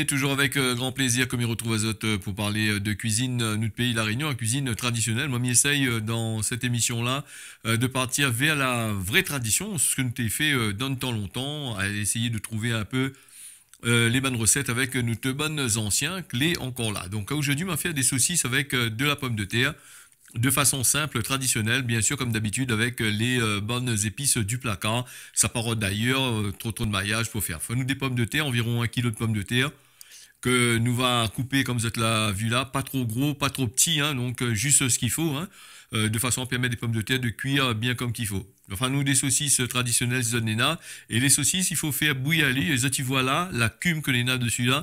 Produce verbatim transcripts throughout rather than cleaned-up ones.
Toujours avec, euh, grand plaisir ke mi retrouv azot, euh, pou parl, euh, de kuizine, euh, nout péi La Rényon, la kuizine tradisionèl. Moin, mi éséy, euh, dan sèt émision-la, euh, de partir vèr la vré tradision, sak nou té fé, euh, dan tan lontan, a éséy trouv in pé, euh, lé bone resèt avèk, euh, nout bann zansien, ke lé ankor la. Donk, euh, zordi, ma fé dé sosis avèk, euh, de la pom de tèr, de fason sinp, tradisionèl, biensir, konm dabitid, avèk, euh, lé, euh, bone zépis du plakar. Sa pa rod dayèr, euh, tro, tro de mayaz pou fé. Fo anou dé pom de tèr, anviron in kilo de pom de tèr, ke nou va koupé konm zot la vi la, pa tro gro, pa tro pti, hein, donk, euh, zis sak i fo, hein, euh, de fason a pèrmèt dé pom de tèr de kuir bien konm k'i fo. Anfin, nou, dé sosis, euh, tradisionèl, si zot néna. É lé sosis, i fo fé bouyir ali. É zot i voi la, la kim ke néna dsi la,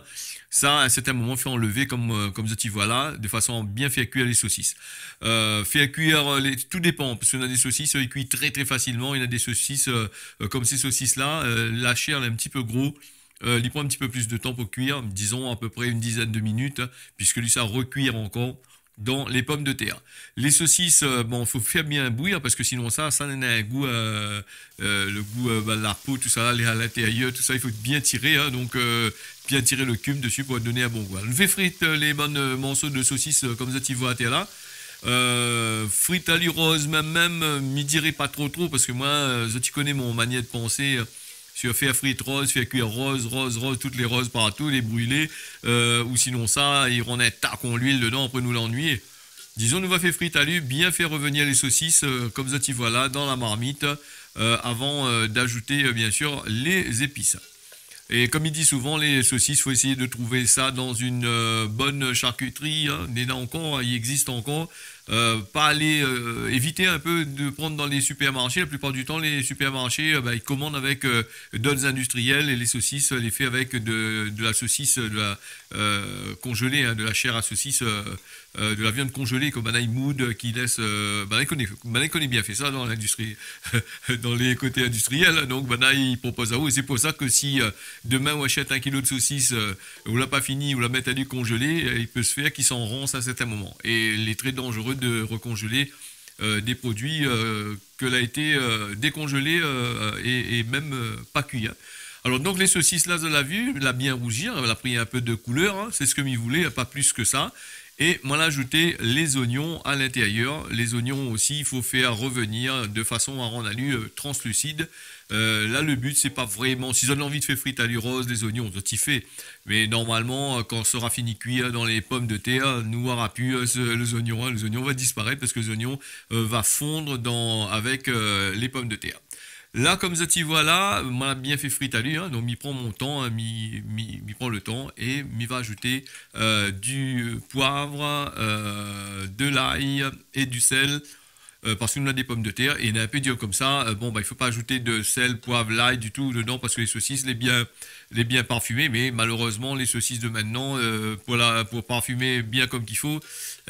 sa, a in sèrtin moman, fé anlèv konm, euh, konm zot i voi la, de fason a bien fé kuir lé sosis. Euh, fé kuir, euh, lé, tout dépan, parske néna dé sosis, euh, i kui trè, trè fasilman. Néna dé sosis, euh, euh, konm sé sosis-la, euh, la shèr, lé in pti pé gro. Euh, li pran in pti pé plis de tan pou kuir, dizon a pé pré in dizèn de minit, hein, piske li sa rekuir ankor dan lé pom de tèr. Lé sosis, euh, bon, fo fé bien bouyir, parske sinonsa, sa néna in gou, euh, euh, le gou, euh, ba, la po, tousa la, lé a l'intérieur, tousa, i fo bien tiré, hein, donk, euh, bien tiré le kim dsi pou donn in bon gou. Nou fé frir, euh, lé bone, euh, morso de sosis, euh, konm zot i voi atèr la. Euh, frir ali roz, mèm, mèm, euh, mi diré pa tro, tro, parske moin, euh, zot i koné mon manièr de pansé, euh, si fé frir roz, fé kuir roz, roz, roz, tout lé roz partou, lé brilé, euh, ou sinonsa, i rann in takon luil dedan, apré nou lannuiyé. Dizon, nou va fé frir ali, bien fé revenir lé sosis, euh, konm zot i voi la, dan la marmit, euh, avan, euh, d'azouté, euh, biensir, lé zépis. É konm mi di souvan, lé sosis, fo éséy trouv sa dan in, euh, bone sharkitri, hein. Néna ankor, hein, i égzis ankor. Euh, pa alé, euh, évit in pé de pran dan lé supermarshé. La plipar du tan, lé supermarshé, euh, ba, i komann avèk, euh, d'ot industrièl é lé sosis, euh, lé fé avèk de, de la sosis, euh, de la, euh, konzélé, hein, de la shèr a sosis, euh, euh, de la viann konzélé, konm banna i moud, euh, ki lès, euh, banna i koné, banna i koné bien fé sa dan l'industri, dan lé koté industrièl, hein, donk banna i propoz aou. É sé pou sa ke si, euh, domin ou ashèt in kilo de sosis, euh, ou la pa fini, ou la mèt ali konzélé, euh, i pé fé k'i s'anrans a in sèrtin moman. É lé trè danzéré de rekonzélé, euh, dé produi, euh, ke la été, euh, dékonzélé, euh, é, é mèm, euh, pa kui, hein. Alor, donk, lé sosis la, zot la vi, la bien rouzi, hein, la pri in pé de koulèr, hein, sé sak mi voulé, pa plis ke sa. É moin la azouté lé zoignon a l'intérieur. Lé zoignon osi, i fo fé revenir de fason a rann ali, euh, translusid. Euh, la, le but, sé pa vréman, si zot na anvi de fé frir ali roz lé zoignon, zot i fé. Mé normalman, euh, kan sera fini kuir dan lé pom de tèr, nou nora pu, euh, se, lé zoignon, hein, lé zoignon va disparèt parske lé zoignon, euh, va fonn dan, avèk, euh, lé pom de tèr. La, konm zot i voi la, moin la bien fé frir ali, hein, donk mi pran mon tan, hein, mi, mi, mi pran le tan é mi va azouté, euh, du poiv, euh, de lay é du sèl, euh, parske nou na dé pom de tèr, é lé in pé dir konmsa, euh, bon, ba, i fo pa azouté de sèl, poiv, lay ditou dedan, parske lé sosis, lé bien, lé bien parfimé, mé malérezman, lé sosis de mintnan, euh, pou la, pou parfimé bien konm k'i fo,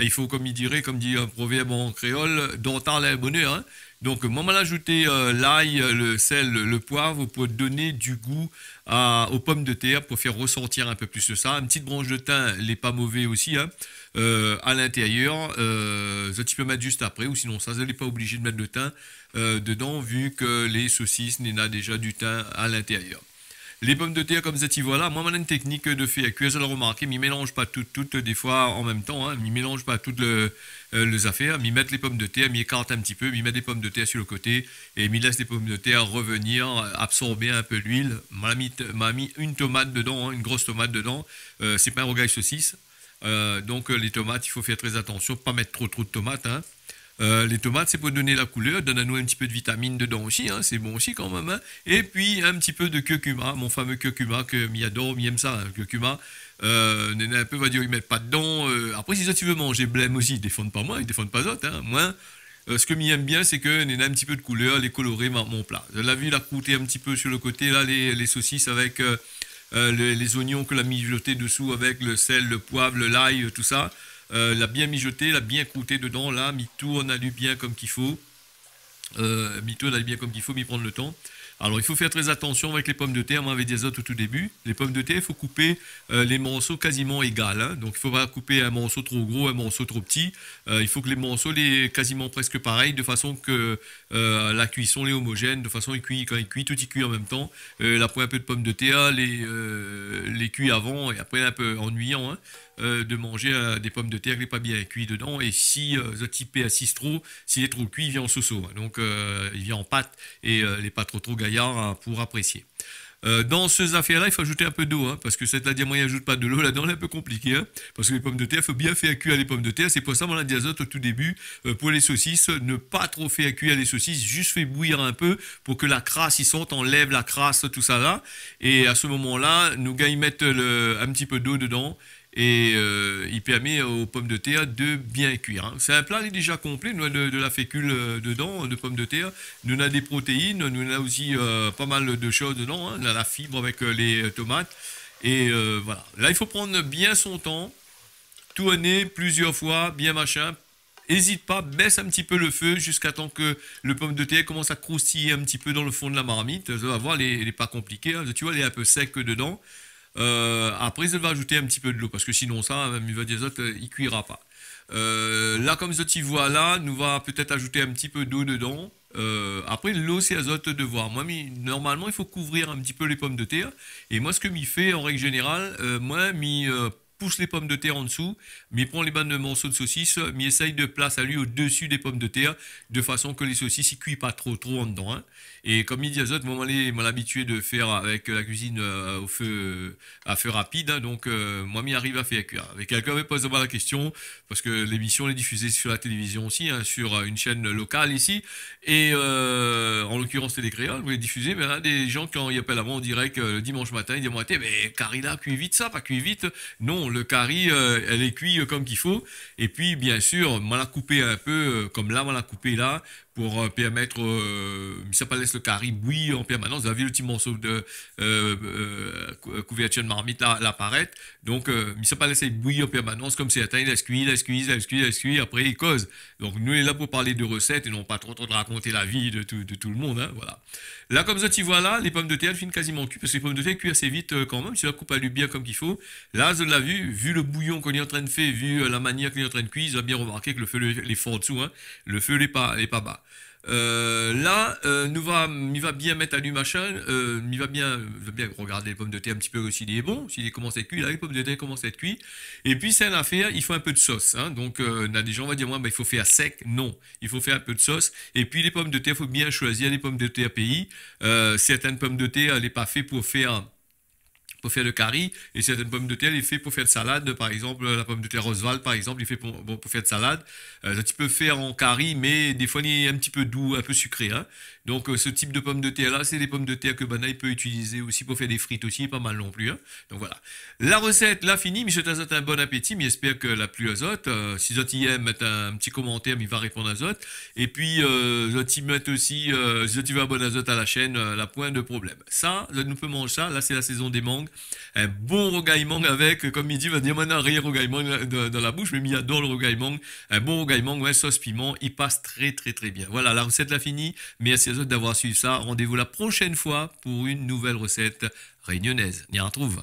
i fo, konm i diré, konm di in provèrb an kréol, dan tar lé bonèr, hein. Donk, moin, moin la azouté, euh, lay, euh, le sèl, le, le poiv pou donn du gou a, o pom de tèr, pou fé resortir in pé plis de sa. In ti bransh de tin, lé pa mové osi, hein. Euh, a l'intérieur, euh, zot i pé mèt zis apré, ou sinonsa, zot lé pa oblizé de mèt de tin, euh, dedan, vu ke lé sosis néna déza du tin a l'intérieur. Lé pom de tèr, konm zot i voi la, moin, moin na in téknik de fé kuir, zot la romarké, mi mélanz pa tout, tout, défoi an mèm tan, hein, mi mélanz pa tout le, euh, lé zafèr, mi mèt lé pom de tèr, mi ékart in ti pé, mi mèt lé pom de tèr su le koté, é mi lès lé pom de tèr revenir, euh, absorb in pé luil. Moin la mi, moin la mi in tomat dedan, hein, in gro tomat dedan. Euh, sé pa in rougay sosis. Euh, donk, euh, lé tomat, i fo fé trè atansion, pa mèt tro, tro de tomat, hein. Euh, lé tomat, sé pou donn la koulèr, donn anou in ti pé de vitamine dedan osi, hein, sé bon osi kan mèm, hein. É pi, in ti pé de kurkuma, mon famé kurkuma ke mi ador, mi èm sa, hein, kurkuma. Euh, néna in pé va dir, i mèt pa dedan. Euh, apré, si zot i vé manz blèm osi, i défann pa moin, i défann pa zot, hein. Moin, euh, sak mi èm bien, sé ke néna in ti pé de koulèr, lé koloré mon, mon pla. Zot la vi, la krouté in ti pé su le koté, la, lé, lé sosis avèk, euh, euh, lé, lé zoignon ke la mizoté desou avèk le sèl, le poiv, le lay, euh, tousa. Euh, la bien mizoté, la bien krouté dedan, la, mi tourn ali bien konm k'i fo. Euh, mi tourn ali bien konm k'i fo, mi pran le tan. Alor, i fo fèr trè atansion avèk lé pomdetèr, moin lavé di azot o tou débu. Lé pomdetèr, i fo koupé, euh, lé morso kaziman égal, in. Donk, i fo pa koupé in morso tro gro, in morso tro pti. Euh, i fo ke lé morso lé kaziman prèsk parèy, de fason ke, euh, la kuison lé omojèn, de fason i kui, kan i kui, tout i kui an mèm tan. Euh, la pran in pé de pomdetèr, lé, euh, lé kui avan, é apré, in pé anuiyan, in, euh, de manzé, euh, dé pomdetèr ke lé pa bien kui dedan. É si, euh, zot i pèrsis tro, si lé tro kui, i vien an soso, in. Donk, euh, i vien an pat, é, euh, lé pa tro, tro gayar, in, pou apresié. Euh, dan sé zafèr-la, i fo azout in pé dolo, in, parske sèt-la di amoin i azout pa dolo ladan, lé in pé konpliké, in, parske lé pomdetèr, fo bien fèr kuir lé pomdetèr. Sé pou sa, moin la di azot o tou débu, euh, pou lé sosis, ne pa tro fèr kuir lé sosis, zis fé bouyir in pé pou ke la kras i sort, anlèv la kras, tousala. É a se moman-la, nou gingn mèt le, in ti pé dolo dedan, é, euh, i pèrmé o pomdetèr de bien kuir, in. Sé in pla, li lé déza konplé, nou na de, de la fékul, euh, dedan, de pomdetèr. Nou na dé protéine, nou na osi, euh, pa mal de shoz dedan, in. Nou na la fib avèk, euh, lé, euh, tomat. É, euh, voilà. La, i fo pran bien son tan, tourné plizièr foi, bien machin. Ézit pa, bès in ti pé le fé ziska tan ke le pomdetèr i komans a kroustiyé in ti pé dan le fon de la marmit. Zot va voir, lé, lé pa konpliké, in. Zot i voi, lé in pé sèk dedan. Euh, apré, zot va azout in ti pé dolo, parske sinonsa, mèm, mi va di azot, euh, i kuira pa. Euh, la, kom zot i voi la, nou va pétèt azout in ti pé dolo dedan. Euh, apré, lo, sé azot de voir. Moin, mi, normalman, i fo kouvrir in ti pé lé pomdetèr. É moin, sak mi fé, an règ zénéral, euh, moin, mi, euh, pous lé pomdetèr an dsou, mi pran lé bann morso de sosis, mi éséy de plas ali o desi dé pomdetèr, de fason ke lé sosis i kui pa tro, tro andan, in. É kom mi di azot, moin, moin lé, moin labitié de fèr avèk la kuizine, euh, o fé, a fé rapid, in, donk, euh, moin, mi ariv a fèr kuir. Mé kèlkin la poz amoin la késtion, parske lémision lé difizé su la télévizion osi, in, su, euh, in shèn lokal isi. É, euh, an lokirans, Télé Kréol, voulé difizé, mé la, dé zan, kan i apèl amoin an dirèk, euh, le dimansh matin, i di amoin : « Té, mé kari la, kui vit sa, pa kui vit. » Non, le kari, euh, èl lé kui, euh, kom k'i fo. É pi, biensir, moin la koupé in pé, euh, kom la, moin la koupé la, pou, euh, pèrmèt, euh, mi sa pa lès le kari bouyir an pèrmanans. Zot la vi le ti morso de, euh, euh, kou-, kouvèrtir de marmit la, la aparèt. Donk, euh, mi sa pa lès ali bouyir an pèrmanans, kom sèrtin i lès kuir, lès kuir, lès kuir, lès kuir, apré i koz. Donk, nou lé la pou parl de resèt é non pa tro, tro de rakont la vi de tout, de tout le moun, in, voilà. La, kom zot i voi la, lé pomdetèr la fine kaziman kui, parske lé pomdetèr i kui asé vit, euh, kan mèm, si zot la koup ali bien kom k'i fo. La, zot la vi, vi le bouyon ke li lé antrin de fé, vi, euh, la manièr ke li lé antrin de kuir, zot la bien romarké ke le fé lé, lé for dsou, in. Le fé lé pa, lé pa ba. Euh, la, euh, nou va, mi va bien mèt ali machin, euh, mi va bien, va bien rogard lé pomdetèr in ti pé si lé bon, si li komans a èt kui, la, lé pomdetèr i komans a èt kui. É pi, sé in afèr, i fo in pé de sos, in. Donk, euh, na dé zan va dir amoin, « Bin, i fo fèr sèk. » Non, i fo fèr in pé de sos. É pi, lé pomdetèr, fo bien shoizi lé pomdetèr péi. Euh, sèrtin pomdetèr, lé pa fé pou fèr pou fèr le kari, é sèrtin pomdetèr lé fé pou fèr de salad, par égzanp, la pomdetèr Rosval, par égzanp, lé fé pou, bon, pou fèr de salad. Euh, zot i pé fèr an kari, mé défoi, li lé in ti pé dou, in pé sikré, in. Donk, euh, se tip de pomdetèr la, sé dé pomdetèr ke banna i pé itilizé osi pou fèr dé frit osi, pa mal non pli, in. Donk, voilà. La resèt la fini, mi souèt azot in bon apéti, mi èspèr ke la plu azot. Euh, si zot i èm, mèt in ti komantèr, mi va réponn azot. É pi, euh, zot i mèt osi, euh, zot i va abonn azot a la shèn, euh, la poin de problèm. Sa, zot nou pé manz sa, la sé la sézon dé mang. In bon rougay mang avèk, euh, kom i di, va dir, moin na rien rougay mang dan, dan la boush, mé mi ador le rougay mang. In bon rougay mang, oué, sos piman, i pas trè, trè, trè bien. Voilà, la resèt la fini. Mèrsi azot d'avoir suiv sa. Randévou la proshèn foi pou in nouvèl resèt rényonèz. Ni artrouv.